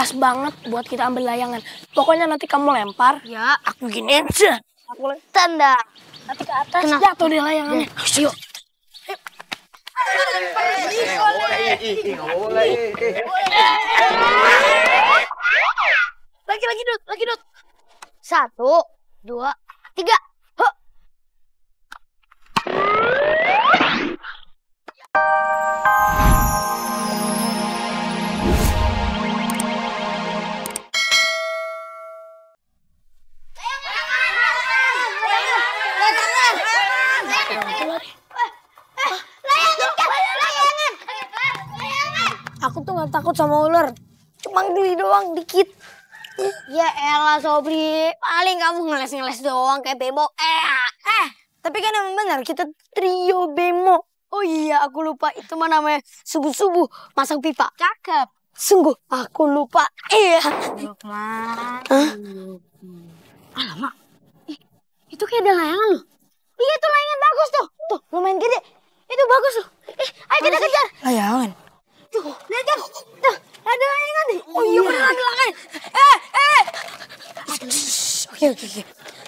pas banget buat kita ambil layangan. Pokoknya nanti kamu lempar, Ya. aku gini aja. Aku Tanda. nanti ke atas, jatuh deh layangannya. Yuk. Lagi Dut. 1, 2, 3. Huh. Aku tuh gak takut sama ular. Cuma geli doang dikit. Ya elah Sobri, paling kamu ngeles-ngeles doang kayak bebo. Tapi kan emang benar kita trio bemo. Oh iya, aku lupa itu mah namanya subuh-subuh masang pipa. Cakep. Sungguh aku lupa. Iya. Lukman. Alamak. Itu kayak ada layangan loh. Iya, itu layangan bagus tuh. Tuh, lumayan gede. Itu bagus loh. Ayo kita kejar. Layangan. Tuh, lihat kan. Tuh, ada layangan nih. Oh iya beneran ada layangan. Oke.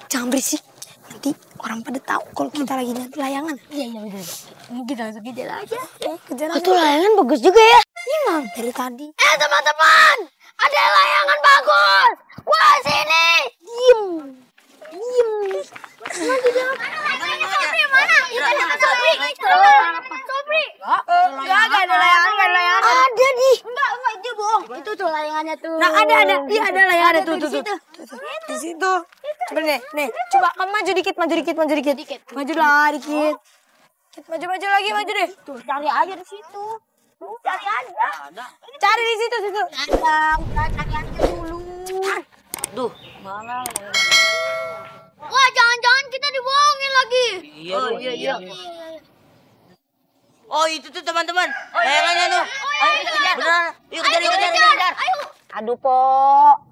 Jangan berisik. Nanti orang pada tahu kalau kita lagi nanti layangan. Iya, bener. Kita langsung kejar aja. Kejar Itu layangan bagus juga ya. Emang dari tadi. Teman-teman, ada layangan bagus. Wah, sini. Diem. Mana? Itu ada Sobri. Enggak ada layangan, Ada di. Enggak, dia bohong. Itu tuh layangannya tuh. Nah ada. Iya ada layangan tuh. Di situ. Di situ. Coba nih. Coba kamu maju dikit. Maju lah dikit. Maju lagi deh. Tuh, cari aja di situ. Cari aja. Cari di situ. Udah cari aja dulu. Duh, mana? Wah, jangan-jangan kita dibohongin lagi. Iya. Oh, itu tuh teman-teman. Layangannya tuh. Ayo kita kejar. Beneran. Yuk kejar. Ayo. Aduh Po,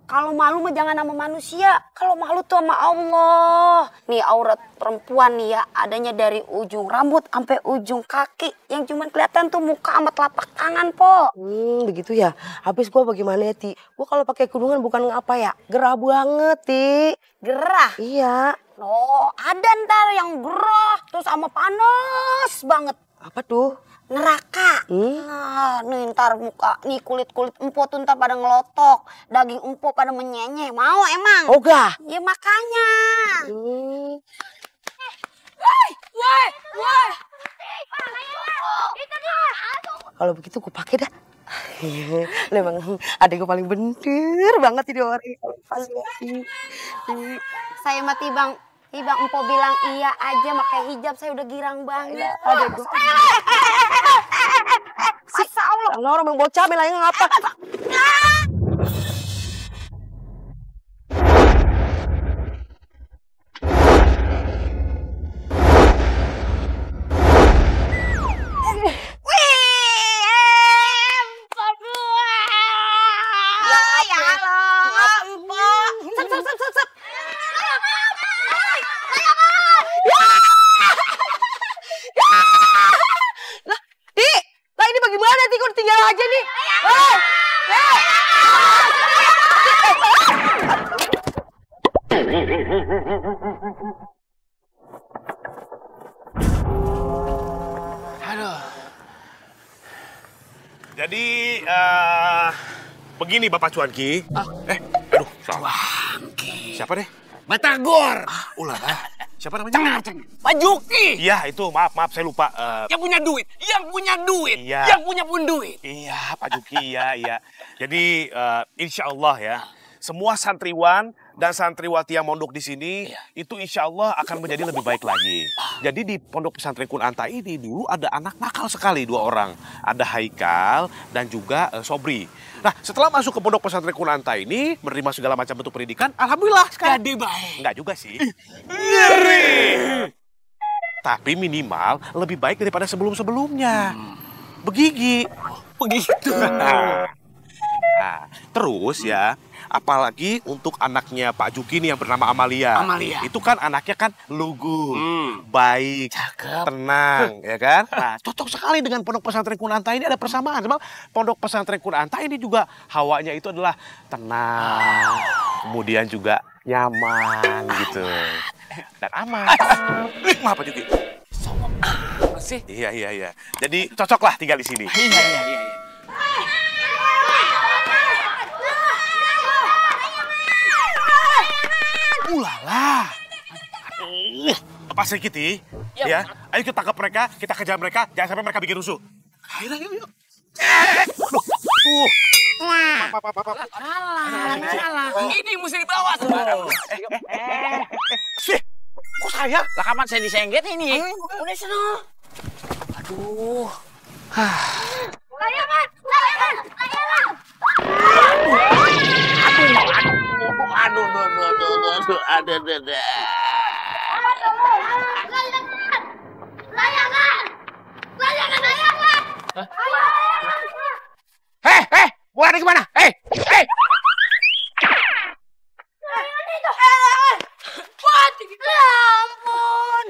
kalau malu mah jangan sama manusia. Kalau malu tuh sama Allah. Nih aurat perempuan nih ya, adanya dari ujung rambut sampai ujung kaki. Yang cuman kelihatan tuh muka sama telapak tangan Po. Begitu ya. Habis gua bagaimana ya, Ti? Gua kalau pakai kerudungan bukan ngapa ya? Gerah banget, Ti. Gerah. Iya. Oh, ada ntar yang gerah terus sama panas banget. Apa tuh? Neraka. Nah, nih ntar muka, nih kulit-kulit empo tuh ntar pada ngelotok. Daging empo pada menyenyeh. Mau emang? Ogah. Ya makanya. Woi. Itu dia. Kalau begitu gue pakai dah. Memang adek gue paling bener banget ini orang. Saya mah Tibang empo bilang iya aja pakai hijab saya udah girang banget. Adek gue. Masa Allah. Orang yang bocah bilangnya ngapa? Jadi, begini Bapak Cuanki. Aduh, salah. Cuanki. Siapa deh? Batagor. Ulah, siapa namanya? Pak Juki. Iya, itu maaf, saya lupa. Yang punya duit. Iya. Yang punya pun duit. Iya, Pak Juki, iya. Jadi, insya Allah ya, semua santriwan dan santriwati yang mondok di sini, itu insya Allah akan menjadi lebih baik lagi. Jadi di pondok pesantren Kunanta ini dulu ada anak nakal sekali 2 orang. Ada Haikal dan juga Sobri. Nah, setelah masuk ke pondok pesantren Kunanta ini, menerima segala macam bentuk pendidikan, alhamdulillah sekarang. Jadi baik. Enggak juga sih. Ngeri. Tapi minimal lebih baik daripada sebelum-sebelumnya. Begigi. Begitu. Nah, terus ya, Apalagi untuk anaknya Pak Juki nih yang bernama Amalia. Amalia. Itu kan anaknya kan lugu, baik, tenang, ya kan? Nah, cocok sekali dengan pondok pesantren Kunanta ini, ada persamaan. Sebab pondok pesantren Kunanta ini juga hawanya itu adalah tenang, kemudian juga nyaman gitu. Dan aman. Maaf Pak Juki. Masih. Iya. Jadi cocoklah tinggal di sini. Iya. Ulala. Aduh. Pak Sri Kiti, ya. Ayo kita tangkap mereka, kita kejar mereka, jangan sampai mereka bikin rusuh. Ayo. Yuk. Salah. Ini mesti dibawa sembarang. Sih, kok saya? Lah kapan saya disengget ini? Udah seneng. Aduh. Layangan. Aduh. Gua ada kemana? Ampun.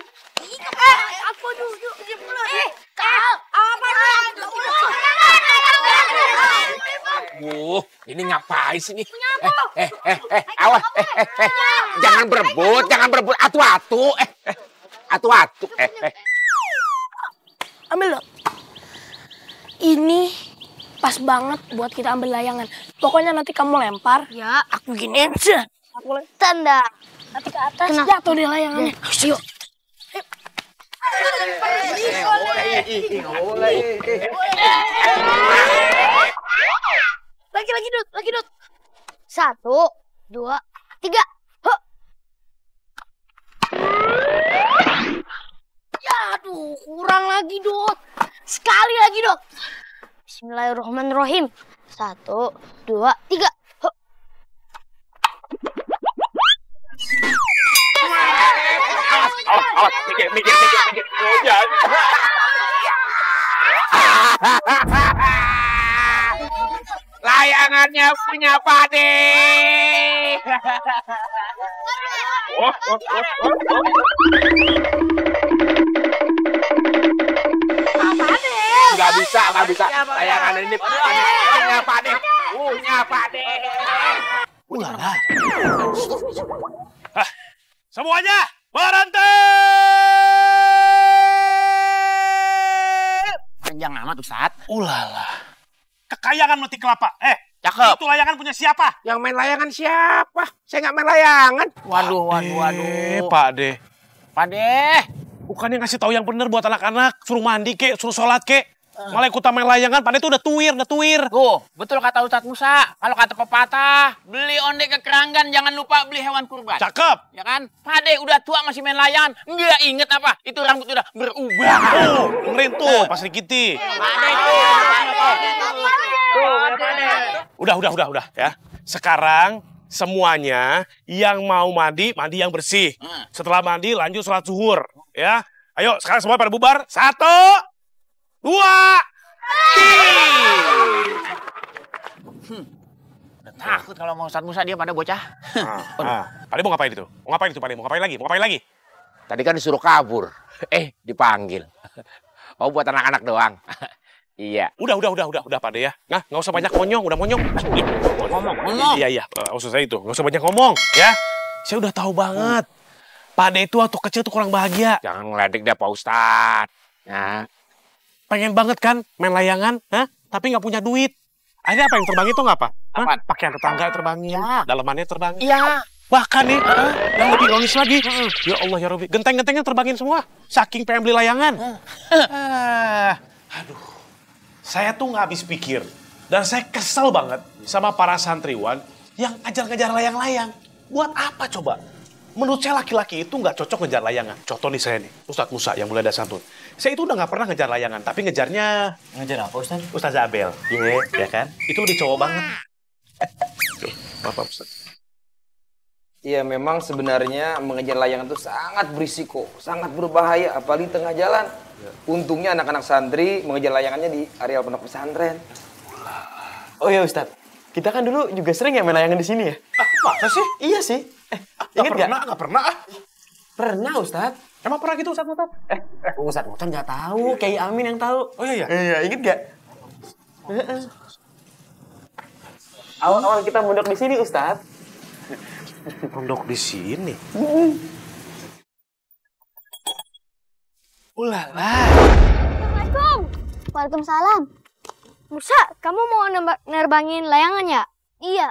Aku duduk di mulut. Kau apa Ini ngapain sih nih? Awas. Jangan berebut. Atu-atu. Atu-atu. Ambil dong. Ini pas banget buat kita ambil layangan. Pokoknya nanti kamu lempar, ya aku gini aja. Aku tanda. Nanti ke atas jatuh deh layangannya. Ayo. Lagi Dut. 1, 2, 3. Huh. Ya aduh, kurang lagi Dut. Sekali lagi Dut. Bismillahirrahmanirrahim. 1, 2, 3. Huh. Mikir. Layangannya punya Pade. Nggak bisa. Layangan ini punya Pade. Ulala. Semuanya berhenti. Panjang amat Ustaz. Ulala. Kekayangan meti kelapa. Cakep. Itu layangan punya siapa? Yang main layangan siapa? Saya nggak main layangan. Waduh. Pak De. Pade. Bukannya ngasih tahu yang bener buat anak-anak, suruh mandi kek, suruh sholat kek. Malah ikutan main layangan, Pak De tuh udah tuir. Tuh, betul kata Ustadz Musa. Kalau kata pepatah, beli onde ke keranggan, jangan lupa beli hewan kurban. Cakep. Ya kan? Pade udah tua masih main layangan. Nggak inget apa? Itu rambut udah berubah. Tuh, dengerin tuh, Pak Sri Kiti. Udah ya. Sekarang semuanya yang mau mandi yang bersih. Setelah mandi lanjut sholat zuhur. Ya. Ayo, sekarang semua pada bubar. 1, 2, 3. Udah takut kalau mau Ustadz Musa dia pada bocah. Pade mau ngapain itu? Mau ngapain itu Pade? Mau ngapain lagi? Tadi kan disuruh kabur. Dipanggil. Oh, buat anak-anak doang. Iya. Udah Pade ya. Nah, nggak usah banyak monyong, udah monyong. Ngomong. Iya. Maksud saya itu, nggak usah banyak ngomong, ya. Saya udah tahu banget. Pade itu waktu kecil tuh kurang bahagia. Jangan ngeledek deh Pak Ustadz. Ya. Pengen banget kan main layangan, tapi nggak punya duit. Akhirnya apa yang terbangin tuh nggak apa? Apaan? Pakaian tetangga terbangin, dalamannya terbangin. Iya. Bahkan nih, yang lebih ironis lagi. Ya Allah ya Rabbi, genteng-gentengnya terbangin semua. Saking pengen beli layangan. Aduh, saya tuh nggak habis pikir. Dan saya kesel banget sama para santriwan yang ngejar-ngejar layang-layang. Buat apa coba? Menurut saya laki-laki itu nggak cocok ngejar layangan. Contoh nih saya nih, Ustadz Musa yang mulai ada santun. Saya itu udah nggak pernah ngejar layangan, tapi ngejarnya... Ngejar apa Ustaz? Ustaz Abel. Iya, ya kan? Itu udah cowok banget. Bapak Ustaz. Iya, memang sebenarnya mengejar layangan itu sangat berisiko, sangat berbahaya, apalagi di tengah jalan. Untungnya anak-anak santri mengejar layangannya di areal pondok pesantren. Oh iya Ustaz, kita kan dulu juga sering ya main layangan di sini ya. Masa sih? Iya sih. Ingat nggak? Nggak pernah. Pernah, Ustadz. Emang pernah gitu Ustadz Muhtar? Ustadz Muhtar nggak tahu, Kiai Amin yang tahu. Oh iya. Iya, inget nggak? Awal-awal kita mondok di sini, Ustadz. Pondok di sini. Ulala. Assalamualaikum. Waalaikumsalam. Musa, kamu mau nerbangin layangan ya? Iya.